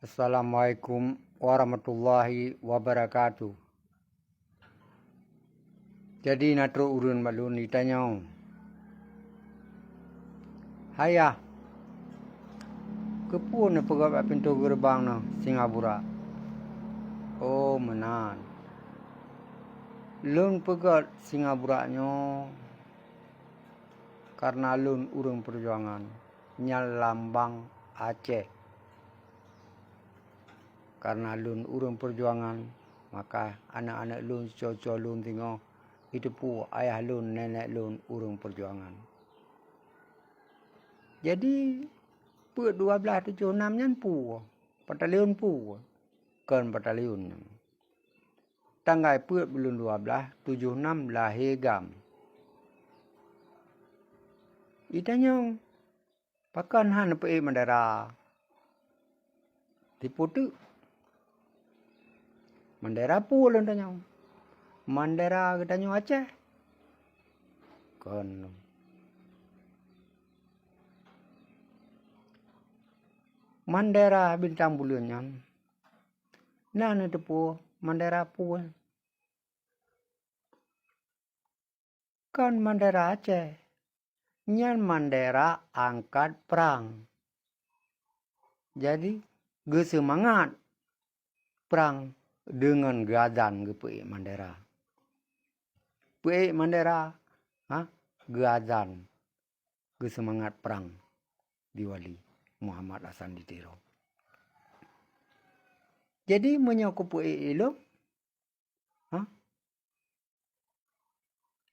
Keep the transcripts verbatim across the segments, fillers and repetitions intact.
Assalamualaikum warahmatullahi wabarakatuh. Jadi na trok ureuëng bak lôn jitanyong, "Hai yah, keupeue neupeugét bak pintoe geureubang nyoe singa burak?" "Oh meunan, lôn peugét singa burak nyoe kareuna lôn ureuëng peujuangan, nyan lambang Aceh. Kareuna lôn ureuëng peujuangan, maka aneuëk-aneuëk lôn, cuco-cuco lôn singoh jiteupeue ayah lôn, nenek lôn ureuëng peujuangan." Jadi peuet dua blaih tujoh nam nyan peue? Batalion peue? Kon batalion nyan. Tanggai peuet buleuen dua blaih tujoh nam lahé GAM. Jitanyong, "Pakon hana peuék mandera?" Tipu teuk. "Mandera peue?" lôn tanyong. "Mandera geutanyoe Aceh." Kon. Mandera bintang buleuen nyan na neuteupeue mandera peue? Kon mandera Aceh. Nyan mandera angkat prang. Jadi, geuseumangat prang deungon geuazan geupeuék mandera. Peuék mandera, ha, geuazan, geuseumangat prang di Wali Muhammad Hasan di Tiro. Jadi, meunyoe kupeuék ilong, ha,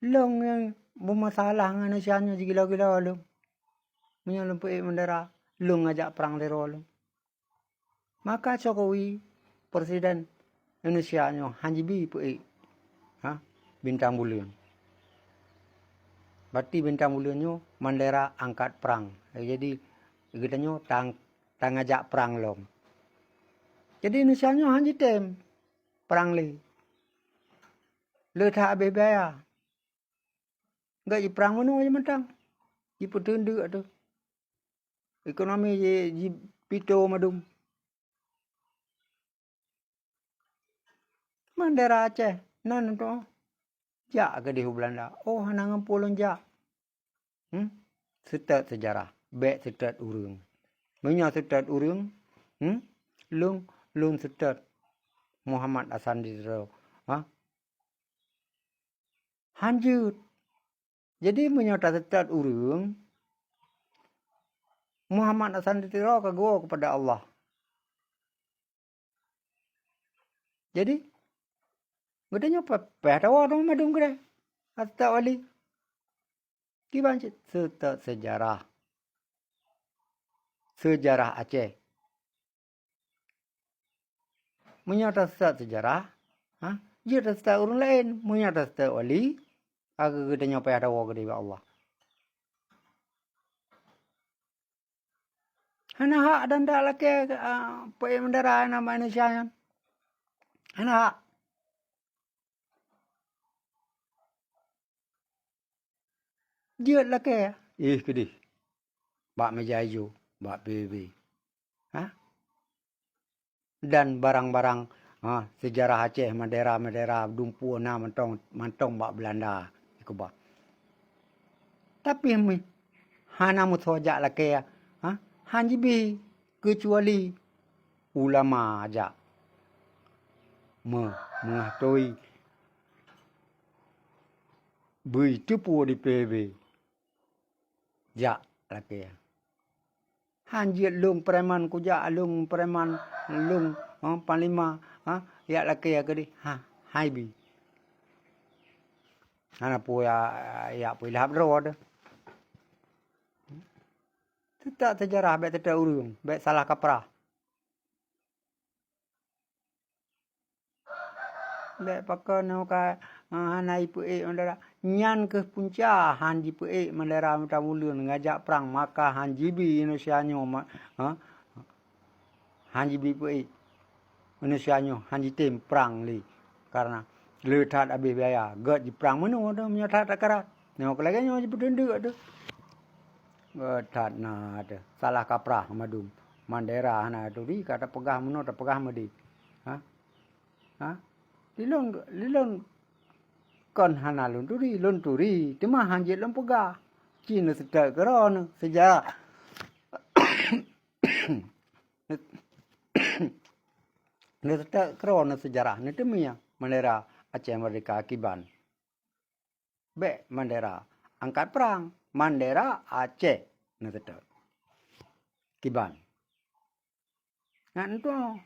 lôn nyang beumasalah ngon Indonesia nyoe jigila-gila lôn. Meunyoe lôn peuék mandera, lôn ngajak prang sidroe lôn. Maka Jokowi, presiden Indonesia nyoe, han jibi peuék, ha, bintang buleuen. Berarti bintang buleuen nyoe mandera angkat prang. Jadi, geutanyoe tang-, tangajak prang lom. Jadi, Indonesia nyoe han jitem prang lé. Le that habéh biaya. Gak jiprang meunoe mantong. Jipeuteun deuk tu. Ekonomi ji-, jipito madum. Mandera Aceh nan tu. Jak keudeh u Belanda. Oh, hana ngon peue lôn jak. Hmm? Seutôt seujarah. Bék seutôt ureuëng. Meunyoe seutôt ureuëng, hmm? Lôn, lôn seutôt Muhammad Hasan di Tiro. Ha? Han jeuet. Jadi, meunyoe taseutôt ureuëng, Muhammad Hasan di Tiro ka geuwoe keupada Allah. Jadi, geutanyoe pe-, payah tawoe teuma madum keudeh. Hasta wali. Kiban cit seutôt seujarah. Seujarah Aceh. Meunyoe taseutôt seujarah, ha, jeuet taseutôt ureuëng laén. Meunyoe taseutôt wali, ka geutanyoe payah tawoe keudeh bak Allah. Hana hak dan dak lakée, ah, peuék mandera na manusia nyan. Hana hak. Jeuet lakée, ih keudeh. Bak meja ijo, bak P B B. Ha? Dan barang-barang, ha, seujarah Aceh, mandera-mandera, dumpeue na mantong, mantong bak Belanda ikeubah. Tapi mi-, hana meusoe jak lakée, ha, han jibi keucuali ulama jak. Me-, meungahtoi bui teupeu di P B B. Jak lakée. Han jeuet lôn preman kujak, lôn preman, lôn, ha, panglima, ha, jak lakée keudeh, ha, hai bi. Hana peue ya, ya peue ilham droe deh. Seutôt seujarah bék seutôt ureuëng, bék salah kaprah. Bék pakon nyoe ka, eh, hana jipeuék mandera. Nyan kheueh punca han jipeuék mandera meutamuleueng ngajak prang, maka han jibi Indonesia nyoe ma-, ha? Han jibi peuék. Indonesia nyoe han jitem prang lé. Kareuna le that habéh biaya, gét jiprang meunoe tu, meunyoe that takarat. Nyoe lagée nyoe jipeuteun deuk tu. Gét that na tu, salah kaprah mandum. Mandera hana turi, ka tapeugah meunoe, tapeugah meudeh. Ha? Ha? Lilon, lilon kon hana lôn turi, lôn turi, teuma hanjeuet lôn peugah. Ci neuseutôt keudroe neuh seujarah. Neuseutôt keudroe neuh seujarah, neuteumé Mandera Aceh Merdeka kiban. Bék Mandera angkat prang, Mandera Aceh neuseutôt kiban. Nyan tuh,